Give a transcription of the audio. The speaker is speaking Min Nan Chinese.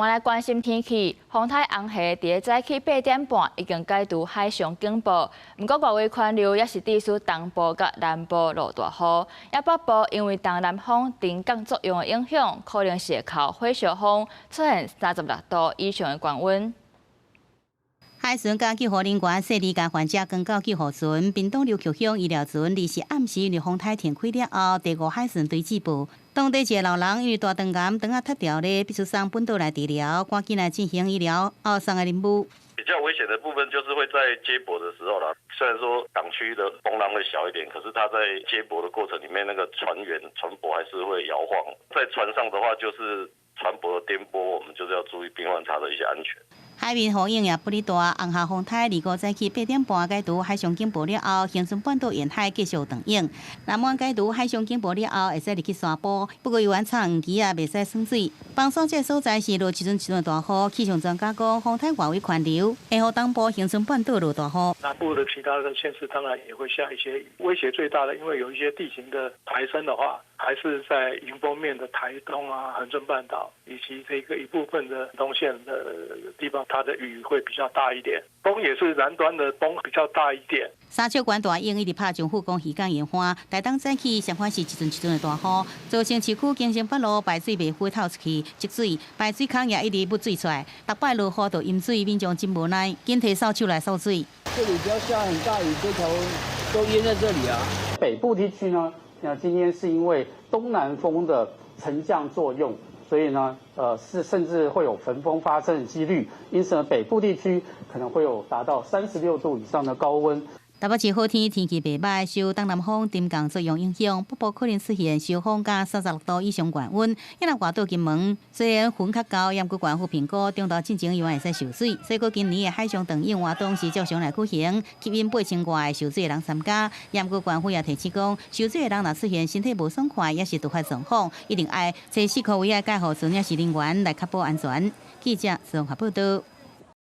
我來關心天氣，風颱紅霞佇咧早起8點半已經解除海上警報，毋過外圍環流猶是持續東部佮南部落大雨，抑北部因為東南風沉降作用的影響，可能是會較火燒風出現36度以上的高溫。海巡佮救護人員細膩共患者扛到救護船，屏東琉球鄉醫療船，二四暗時因為風颱停開了後，第五海巡隊接報，當地一个老人因為大腸癌腸仔脫掉咧，必須送本島來治療，趕緊來進行醫療後送的任務。比較危險的部分就是會在接駁的時候啦，雖然說港區的風浪會小一點，可是它在接駁的過程裡面，那個船員船舶還是會搖晃。在船上的話，就是船舶的顛簸，我們就是要注意病患他的一些安全。海面雨湧也不哩大，紅霞風颱二五早起八點半解除海上警報了後，恆春半島沿海繼續長湧。南灣解除海上警報了後，會使入去沙埔，不過猶原插黃旗仔，袂使耍水。崩山這个所在是落一陣一陣大雨，氣象專家講，風颱外圍環流會予東部恆春半島落大雨。南部的其他的縣市當然也會下一些雨，威脅最大的，因為有一些地形的抬升的話，還是在迎風面的台東啊、恆春半島以及這個一部分的東線的地方，它的雨會比較大一點，風也是南端的風比較大一點。三笑關大湧一直拍政府講漁港淹旱，台東早起相反是一陣一陣的大雨，造成市區京成北路排水袂好透出去積水，排水孔也一直溢水出來，逐擺落雨就淹水，民眾真無奈，緊提掃帚來掃水。這裡只要下很大雨，這條都淹在這裡啊。北部地區呢，那今天是因為東南風的沉降作用，所以呢，是甚至會有焚風發生的幾率，因此呢，北部地區可能會有達到36度以上的高溫。台北市好天天氣袂䆀，受東南風沉降作用影響，北部可能出現燒風佮36度以上高溫。抑若外島金門雖然雲較厚，毋過縣府評估中晝進前猶原會使受水。所以閣今年的海上長泳活動是照常來舉行，吸引8000外受水的人參加。毋過縣府也提醒講，受水的人若出現身體無爽快，抑是突發狀況，一定愛揣四箍位的救護船抑是人員來確保安全。記者綜合報導。